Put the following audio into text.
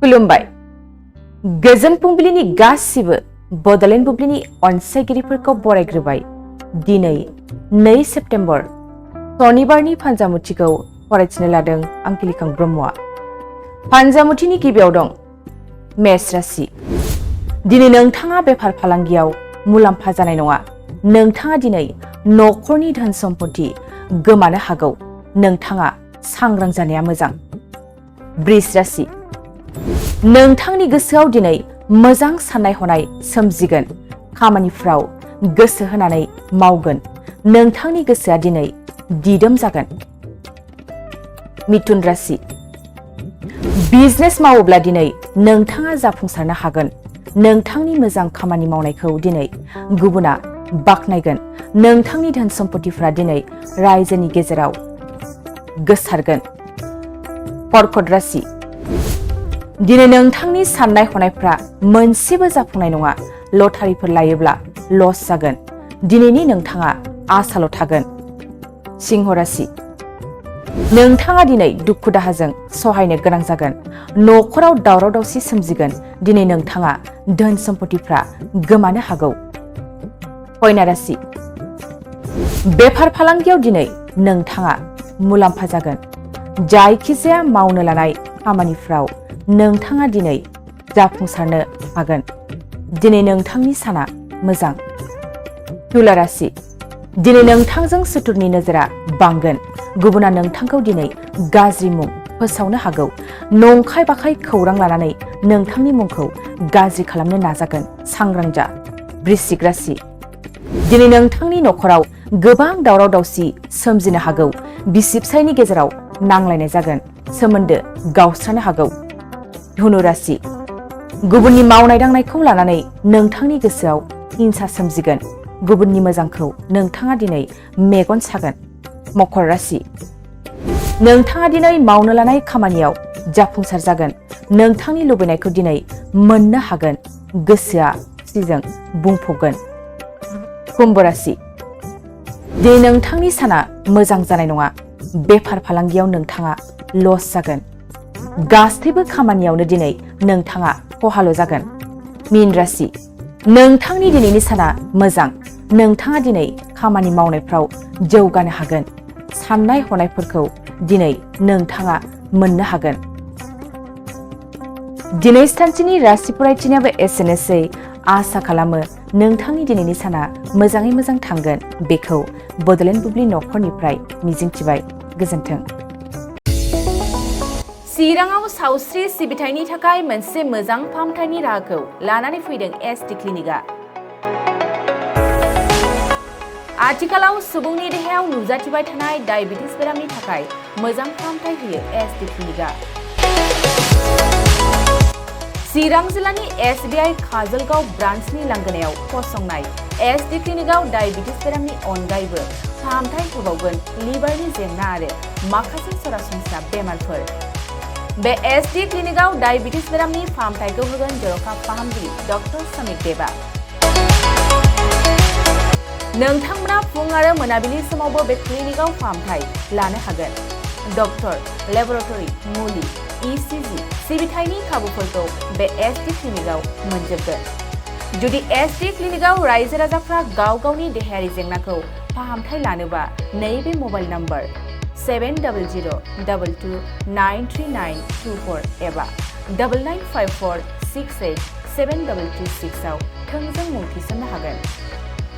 खुलुमबाय गोजोन फुंबिलिनि गासिबो बड'लेण्ड बुब्लिनि अनसायगिरिफोरखौ बरायग्रोबाय। दिनै 2 सेप्तेम्बर शनिबारनि फान्जामुथिखौ फरायथिनो लादों आं किलिखां ब्रह्मआ। फान्जामुथिनि गिबियाव दं मेष राशि। दिनै नोंथाङा बेफार फालांगियाव मुलाम्फा जानाय नङा। नोंथाङा दिनै न'खरनि धोन सम्पति गोमानो हागौ। नोंथाङा सांग्रां जानाया मोजां। बृष राशि। नोंथांनि गोसोआव दिनै मोजां साननाय हनाय सोमजिगोन। खामानिफ्राव गोसो होनानै मावगोन। नोंथांनि गोसोआ दिनै दिदोम जागोन। मिथुन राशि। बिजनेस मावोब्ला दिनै नोंथाङा जाफुंसारनो हागोन। नोंथांनि मोजां खामानि मावनायखौ दिनै गुबुना बाख्नायगोन। नोंथांनि धोन सम्पतिफ्रा दिनै रायजोनि गेजेराव गोसारगोन। कर्कट राशि। दिनै नोंथांनि साननाय हनायफ्रा मोनसेबो जाफुंनाय नङा। लटारिफोर लायोब्ला लस जागोन। दिनैनि नोंथाङा आसाल' थागोन। सिंह राशि। नोंथाङा दिनै दुखु दाहाजों सहायनो गोनां जागोन। न'खराव दावराव दावसि सोमजिगोन। दिनै नोंथाङा धोन सम्पतिफ्रा गोमानो हागौ। कन्या राशि। बेफार फालांगियाव दिनै नोंथाङा मुलाम्फा जागोन। जायखिजाया मावनो लानाय खामानिफ्राव नोंथाङा दिनै जाफुंसारनो हागोन। दिनै नोंथांनि साना मोजां। तुला राशि। दिनै नोंथांजों सुथुरनि नोजोरा बांगोन। गुबुना नोंथांखौ दिनै गाज्रि मुं फोसावनो हागौ। नंखाय बाखाय खौरां लानानै नोंथांनि मुंखौ गाज्रि खालामनो नाजागोन। सांग्रां जा। वृश्चिक राशि। दिनै नोंथांनि न'खराव गोबां दावराव दावसि सोमजिनो हागौ। बिसि फिसायनि गेजेराव नांलायनाय जागोन। सोमोन्दो गावस्रानो हागौ। धनु राशि। गुबुननि मावनाय दांनायखौ लानानै नोंथांनि गोसोआव हिंसा सोमजिगोन। गुबुननि मोजांखौ नोंथाङा दिनै मेगन सागोन। मकर राशि। नोंथाङा दिनै मावनो लानाय खामानियाव जाफुंसार जागोन। नोंथांनि लुबैनायखौ दिनै मोननो हागोन। गोसोआ खुसिजों बुंफबगोन। कुम्भ राशि। दिनै नोंथांनि साना मोजां जानाय नङा। बेफार फालांगियाव नोंथाङा लस जागोन। गासैबो खामानियावनो दिनै नोंथाङा खहाल' जागोन। मीन राशि। नोंथांनि दिनैनि साना मोजां। नोंथाङा दिनै खामानि मावनायफ्राव जौगानो हागोन। साननाय हनायफोरखौ दिनै नोंथाङा मोननो हागोन। दिनै सानसेनि राशि फरायथिनायाबो एसेनोसै। आसा खालामो नोंथांनि दिनैनि साना मोजाङै मोजां थांगोन। बेखौ बड'लेण्ड बुब्लि न'खरनिफ्राय मिजिंथिबाय। गोजोन्थों। चिराङाव सावस्रि सिबिथायनि थाखाय मोनसे मोजां फाहामथायनि राहाखौ लानानै फैदों एसटि क्लिनिकआ। आथिखालाव सुबुंनि देहायाव नुजाथिबाय थानाय डायबिटिस बेरामनि थाखाय मोजां फाहामथाय होयो एसटि क्लिनिकआ। चिरां जिल्लानि SBI काजलगाव ब्रान्चनि लांगोनायाव फसंनाय एसटि क्लिनिकआव डायबिटिस बेरामनि अनगायैबो फाहामथाय होबावगोन लिभारनि जेंना आरो माखासे सरासनस्रा बेमारफोर। बे एसटि क्लिनिकआव डायबिटिस बेरामनि फाहामथायखौ होगोन जर'खा फाहामगिरि डक्टर समिक देबा। नोंथांमोना फुं आरो मोनाबिलि समावबो बे क्लिनिकआव फाहामथाय लानो हागोन। डक्टर, लेबरेटरि, मुलि, ECG सिबिथायनि खाबुफोरखौ बे एसटि क्लिनिकआव मोनजोबगोन। जुदि एसटि क्लिनिकआव रायजो राजाफ्रा गाव गावनि देहायारि जेंनाखौ फाहामथाय लानोबा नैबे मबाइल नम्बर 7002293924 एबा 9954687226 आव थोंजों मुं थिसननो हागोन।